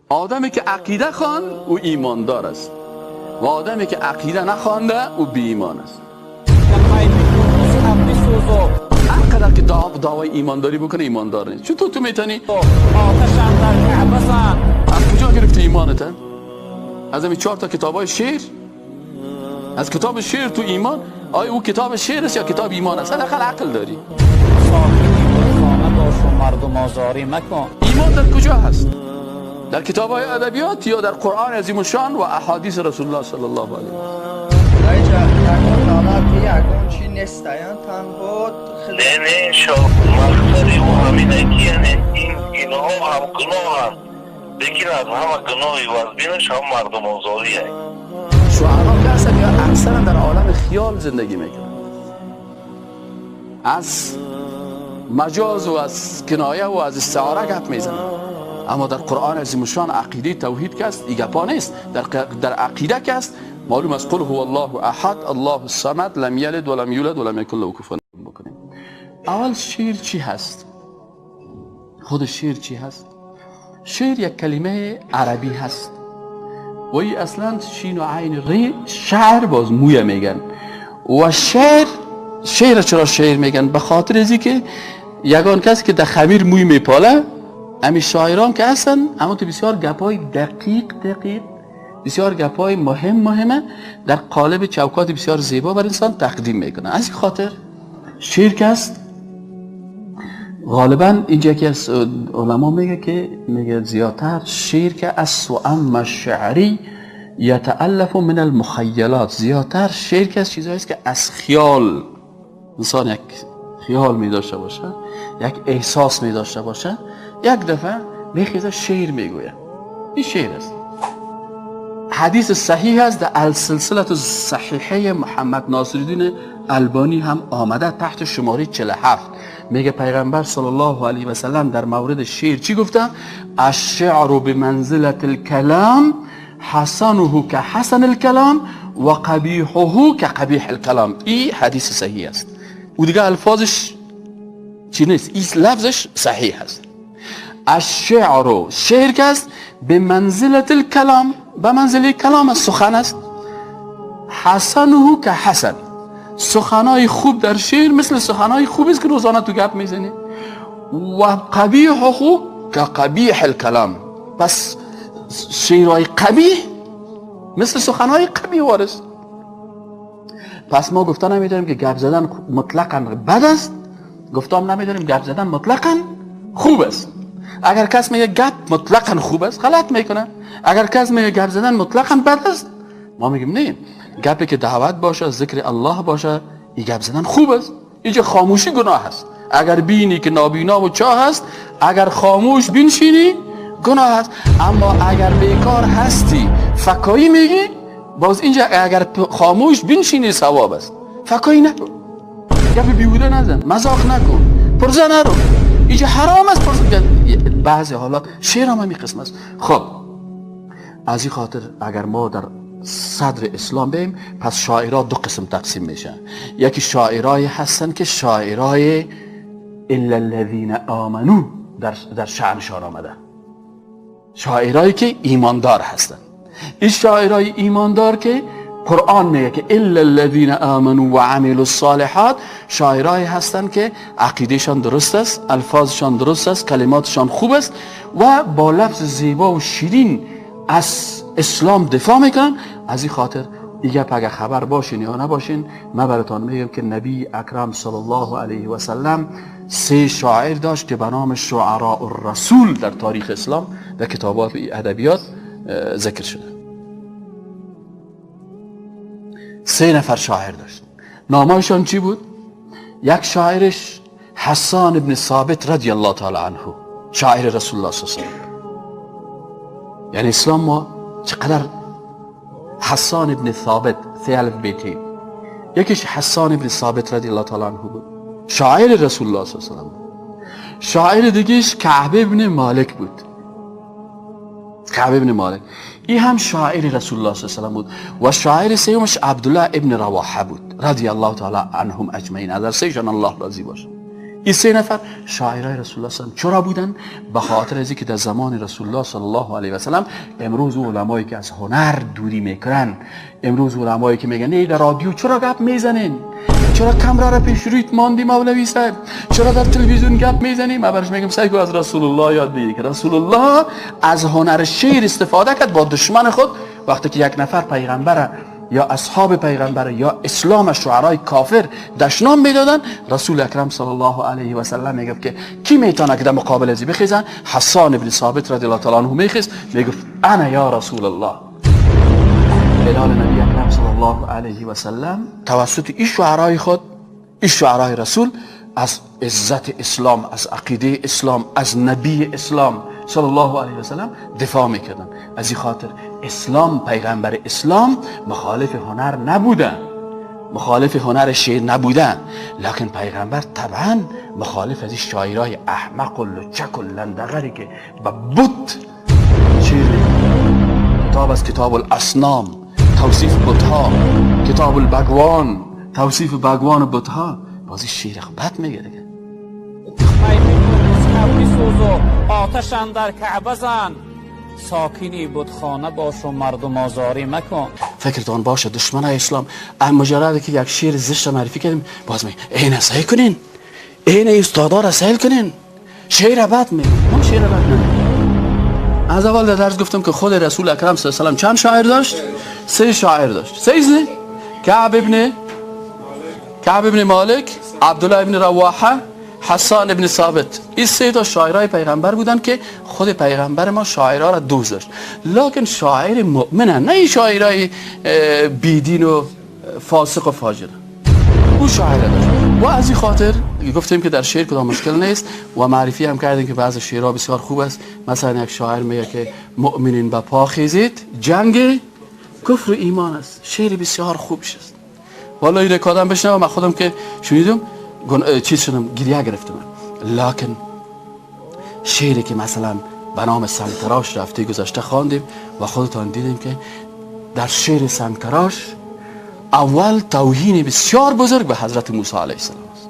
آدمی که عقیده خواند او ایماندار است و آدمی که عقیده نخوانده او بی ایمان است. هر قدر که دعوای ایمانداری بکنه ایماندار نیست. چطور تو میتونی؟ از کجا گرفتی ایمانت؟ از همین 4 تا کتابای شعر؟ از کتاب شعر تو ایمان؟ آیا او کتاب شعر است یا کتاب ایمان است؟ حداقل عقل داری. ایمان در کجا هست؟ در کتاب های ادبیات یا در قرآن عظیم الشان و احادیث رسول الله صلی الله علیه و نه مقصد او همینه که یعنی اینها هم گناه هم، لیکن از همه گناهی وزبینش هم مردم آزاریه. شعرا که هستن یا اکثرا در عالم خیال زندگی میکنن، از مجاز و از کنایه و از استعاره گپ میزنن، اما در قرآن عظیم الشان عقیده توحید که است ای گپا نیست. در عقیده که است معلوم است قل هو الله احد الله الصمد لم یلد ولم یولد ولم یکن له کفوا بکنیم. اول شعر چی هست؟ خود شعر چی هست؟ شعر یک کلمه عربی هست و ای اصلا شین و عین ری شعر باز مویه میگن. و شعر چرا شعر میگن؟ به خاطر ازی که یگان کسی که در خمیر موی میپاله، امی شاعران که هستن اما تو بسیار گپای دقیق دقیق، بسیار گپای مهم مهمه در قالب چوکات بسیار زیبا بر انسان تقدیم میکنه. از این خاطر شعر که است غالبا اینجا یکی از علما میگه که میگه زیادتر شعر که از و اما شعری یتألف من المخیلات، زیادتر شعر که از چیزهایی است که از خیال انسان یک خیال می داشته باشه، یک احساس می داشته باشه، یک دفعه میخیزه شعر میگوید. این شعر است. حدیث صحیح است در السلسله الصحیحه محمد ناصرالدین البانی هم آمده تحت شماره 47. میگه پیغمبر صلی الله علیه و سلم در مورد شعر چی گفته؟ الشعر بمنزله الکلام حسنه که حسن الکلام و قبیحه که قبیح الکلام. این حدیث صحیح است. و دیگه الفاظش چی نیست، این لفظش صحیح است. الشعر شعر که است به منزله الکلام، به منزله کلام است، سخن است. حسنه که حسن، سخنای خوب در شعر مثل سخنای خوب است که روزانه تو گپ میزنی. و قبیحه که قبیح الکلام، پس شعرهای قبیح مثل سخنهای قبیح وارست. پس ما گفته نمیداریم که گپ زدن مطلقا بد است، گفتم نمیداریم گپ زدن مطلقا خوب است. اگر کس میگه گپ مطلقا خوب است غلط میکنه، اگر کس میگه گپ زدن مطلقا بد است ما میگیم نه، گپی که دعوت باشه، ذکر الله باشه، این گپ زدن خوب است. اینجا خاموشی گناه است. اگر بینی که نابینا و چاه است، اگر خاموش بنشینی گناه است. اما اگر بیکار هستی فکایی میگی، باز اینجا اگر خاموش بنشینی ثواب است. فکایی نکن، گپ بیهوده نزن، مذاق نکن، پرزه نرو، اینجا حرام است. پرزه بعضی حالات شعر هم همین قسم است. خب از این خاطر اگر ما در صدر اسلام بیم، پس شاعرها دو قسم تقسیم میشن. یکی شاعرای هستن که شاعرای الا الذین آمنو در شأنشان آمده، شاعرایی که ایماندار هستن. این شاعرای ایماندار که قرآن میگه که الا الذین آمنوا و عملوا الصالحات، شاعرایی هستن که عقیدهشان درست است، الفاظشان درست است، کلماتشان خوب است و با لفظ زیبا و شیرین از اسلام دفاع میکنن. از این خاطر دیگه اگه خبر باشین یا نباشین، من براتان میگم که نبی اکرم صلی الله علیه و سلم 3 شاعر داشت که به نام شعراء الرسول در تاریخ اسلام در کتابات و ادبیات ذکر شده. 3 نفر شاعر داشت. نامایشان چی بود؟ یک شاعرش حسان ابن ثابت رضی الله تعالی عنه، شاعر رسول الله صلی الله علیه و سلم. یعنی اسلام ما چقدر حسان ابن ثابت 3000 بیتی، یکیش حسان ابن ثابت رضی الله تعالی عنه بود، شاعر رسول الله صلی الله علیه و سلم. شاعر دیگهش کعب ابن مالک بود، کعب ابن مالک این هم شاعر رسول الله صلی الله علیه و سلم بود. و شاعر سیومش عبدالله ابن رواحه بود رضی الله تعالی عنهم اجمعین، از سیشان الله راضی باشه. این سه نفر شاعرای رسول الله صلی چرا بودن؟ به خاطر از اینکه در زمان رسول الله صلی الله علیه و سلم امروز علمایی که از هنر دوری میکنن، امروز علمایی که میگن در رادیو چرا گپ میزنین، چرا کمره را پیش رویت ماندی مولوی صاحب، چرا در تلویزیون گپ میزنی، من برش میگم سعی کو از رسول الله یاد بگیری که رسول الله از هنر شعر استفاده کرد با دشمن خود. وقتی که یک نفر پیغمبر یا اصحاب پیغمبر یا اسلام شعرای کافر دشنام میدادن، رسول اکرم صلی الله علیه و سلم میگفت که کی میتونه که در مقابل ازی بخیزن؟ حسان ابن ثابت رضی الله تعالی عنه میخیز، میگفت انا یا رسول الله. خلال نبی اکرم صلی الله علیه و سلم توسط این شعرای خود، این شعرای رسول، از عزت اسلام، از عقیده اسلام، از نبی اسلام صلی الله علیه و سلم دفاع میکردن. از این خاطر اسلام، پیغمبر اسلام مخالف هنر نبودن، مخالف هنر شعر نبودن، لکن پیغمبر طبعا مخالف از این شاعرای احمق و لچک و لندغری که به بت شعر. کتاب از کتاب الاصنام توصیف بتها، کتاب البگوان توصیف بگوان و بتها، بازی شعر بد میگه دیگه. آتش اندر کعبه زن، ساکینی بتخانه باش و مردم آزاری مکن. فکرتان باشه دشمن اسلام مجرد که یک شعر زشت معرفی کردیم باز میگه اینه سعی کنین، اینه استادا را سعی کنین، شعر بد میگه. ما شعر بد نمیگیم. از اول در درس گفتم که خود رسول اکرم صلی الله علیه و سلم چند شاعر داشت؟ سه شاعر داشت. سه کعب ابن مالک، عبدالله ابن رواحه، حسان ابن ثابت. این سه تا شاعرای پیغمبر بودن که خود پیغمبر ما شاعرها را دوست داشت، لکن شاعر مؤمنه، نه این شاعرای بیدین و فاسق و فاجر. او شاعر داشت و از این خاطر گفتیم که در شعر کدام مشکل نیست و معرفی هم کردیم که بعض شعرها بسیار خوب است. مثلا یک شاعر میگه که مؤمنین به پا خیزید، جنگ کفر و ایمان است. شعر بسیار خوب است. والا این رکادم بشنوم، من خودم که شنیدم چیز شدم، گریه گرفتم. لکن شعری که مثلا به نام سنگتراش رفته گذشته خواندیم و خودتان دیدیم که در شعر سنگتراش اول توهین بسیار بزرگ به حضرت موسی علیه السلام است.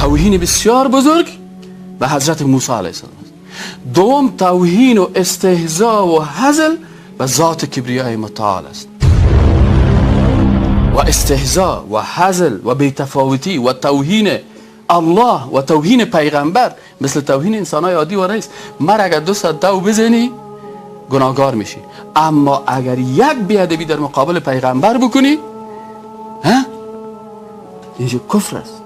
توهین بسیار بزرگ به حضرت موسی علیه السلام است. دوم توهین و استهزاء و هزل به ذات کبریای متعال است. و استهزاء و هزل و بی‌تفاوتی و توهین الله و توهین پیغمبر مثل توهین انسان‌های عادی و نیست. مر اگر 200 دو بزنی گناهگار میشی، اما اگر یک بی‌ادبی در مقابل پیغمبر بکنی، ها، اینجا کفر است.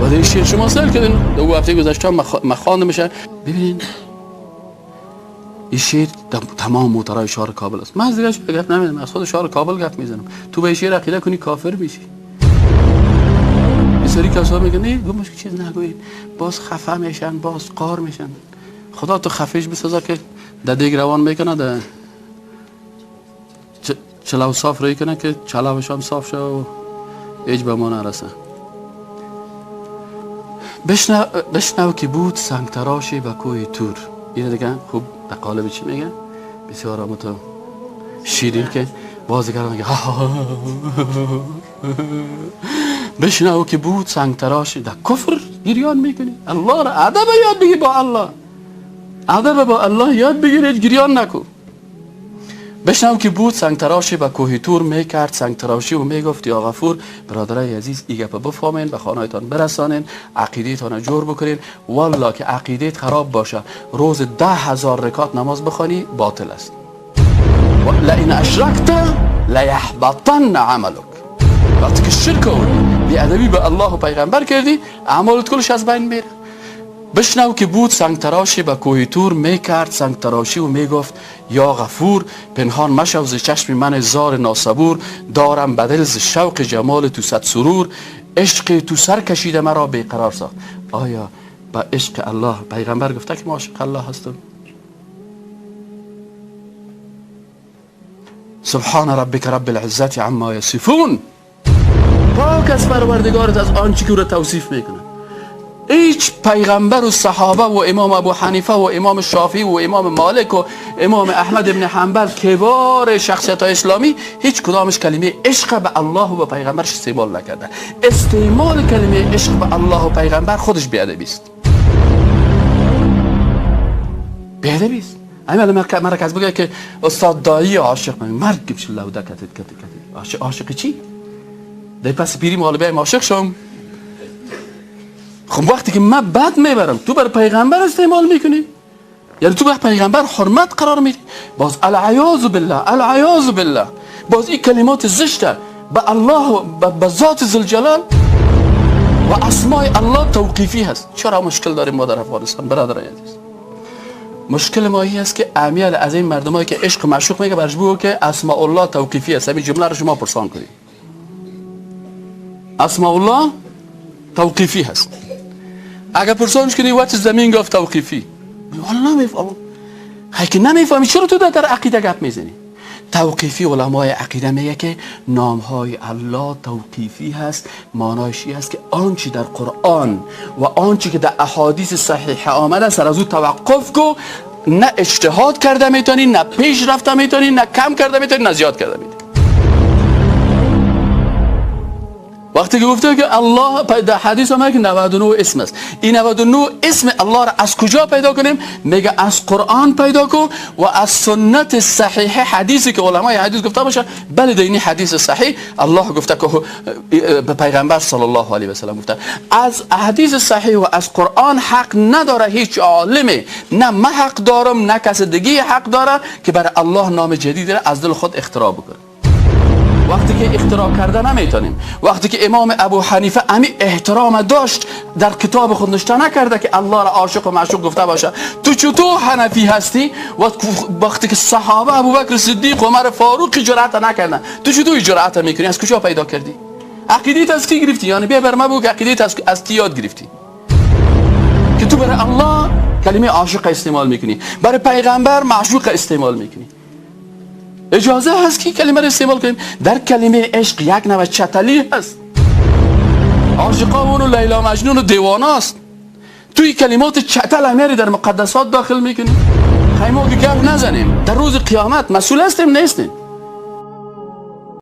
و در شعر شما سأل کردین دو هفته گذشته من خواندم میشه. ببینین این شعر تمام موترهای شهر کابل است. من از دیگه گپ نمیزنم، از خود شهر کابل گپ میزنم. تو به شعر عقیده کنی کافر میشی. بسیاری کسا میگن نه گمش چیز نگوین، باز خفه میشن، باز قار میشن. خدا تو خفیش بسازه که در دیگ روان میکنه، در چلو صاف روی کنه که چلوش هم صاف شه و هیچ به ما نرسه. بشنو که بود سنگتراشی به کوه تور. اینه دیگه خوب در قالب چی میگه؟ بسیار هم تو شیرین که بازیگر میگه بشنو که بود سنگتراشی. در کفر گریان میکنی، الله را ادب یاد بگیر، با الله ادب با الله یاد بگیر، هیچ گریان نکن. بشنو که بود سنگتراشی به کوه تور، میکرد سنگتراشی و میگفت یا غفور. برادرای عزیز ای گپ بفهمین، به خانه‌تان برسانین، عقیده‌تان جور بکنین. والله که عقیده‌ت خراب باشه روز 10,000 رکعت نماز بخوانی باطل است. لئن اشرکت لیحبطن عملک. وقتی که شرک آوردی، بی‌ادبی به الله و پیغمبر کردی، اعمالت کلش از بین میره. بشنو که بود سنگتراشی به کوه تور، میکرد سنگتراشی و میگفت یا غفور. پنهان مشو ز چشم من زار ناسبور، دارم بدل ز شوق جمال تو صد سرور. عشق تو سر کشیده مرا بیقرار ساخت. آیا با عشق الله پیغمبر گفته که ما عاشق الله هستم؟ سبحان ربک رب العزت عما یصفون. پاک از پروردگارت از آنچه که او را توصیف میکنه. هیچ پیغمبر و صحابه و امام ابو حنیفه و امام شافعی و امام مالک و امام احمد ابن حنبل، کبار شخصیت های اسلامی، هیچ کدامش کلمه عشق به الله و به پیغمبرش استعمال نکرده. استعمال کلمه عشق به الله و پیغمبر خودش بی‌ادبی است. بی‌ادبی است. همین مرکز بگه که استاد دایی عاشق من، مرد گفت لوده کتید کتید کتید. عاشق چی؟ در پس پیری مالبه عاشق شم. خب وقتی که من بد میبرم تو بر پیغمبر استعمال میکنی، یعنی تو بر پیغمبر حرمت قرار میدی. باز العیاذ بالله، العیاذ بالله، باز این کلمات زشته به الله، به ذات ذوالجلال و اسماء الله توقیفی هست. چرا مشکل داریم ما در افغانستان برادرای عزیز؟ مشکل ما این است که امیال از این مردمایی که عشق و معشوق میگه برش بگو که اسماء الله توقیفی است. همین جمله رو شما پرسان کنید. اسماء الله توقیفی هست. اگر پرسانش کنی what is the meaning of توقیفی، والله نمیفهمم. که نمیفهمی چرا تو در عقیده گپ میزنی؟ توقیفی علمای عقیده میگه که نامهای الله توقیفی هست، معنایش این است که آنچه در قرآن و آنچه که در احادیث صحیح آمده سر از او توقف کو، نه اجتهاد کرده میتونی، نه پیش رفته میتونی، نه کم کرده میتونی، نه زیاد کرده میتونی. وقتی که گفته که الله در حدیث آمده که 99 اسم است، این 99 اسم الله را از کجا پیدا کنیم؟ میگه از قرآن پیدا کن و از سنت صحیح حدیثی که علمای حدیث گفته باشه. بله در این حدیث صحیح الله گفته که به پیغمبر صلی الله علیه و سلم گفته. از حدیث صحیح و از قرآن حق نداره هیچ عالمی، نه من حق دارم نه کس دیگه حق داره که برای الله نام جدید را از دل خود اختراع بکنه. وقتی که اختراع کرده نمیتونیم. وقتی که امام ابو حنیفه امی احترام داشت در کتاب خود نشته نکرده که الله را عاشق و معشوق گفته باشه. تو چطور حنفی هستی؟ وقتی که صحابه ابوبکر صدیق عمر فاروق جرأت نکردن، تو چطور جرأت میکنی؟ از کجا پیدا کردی؟ عقیدت از کی گرفتی؟ یعنی بیا بر ما بگو عقیدت از کی یاد گرفتی که تو برای الله کلمه عاشق استعمال میکنی، برای پیغمبر معشوق استعمال میکنی؟ اجازه هست که کلمه را استعمال کنیم؟ در کلمه عشق یک نوع چتلی هست. عاشقا و لیلا مجنون و دیوانه است. توی کلمات چتل امیری در مقدسات داخل میکنیم. خیلی ما که گپ نزنیم، در روز قیامت مسئول هستیم نیستیم؟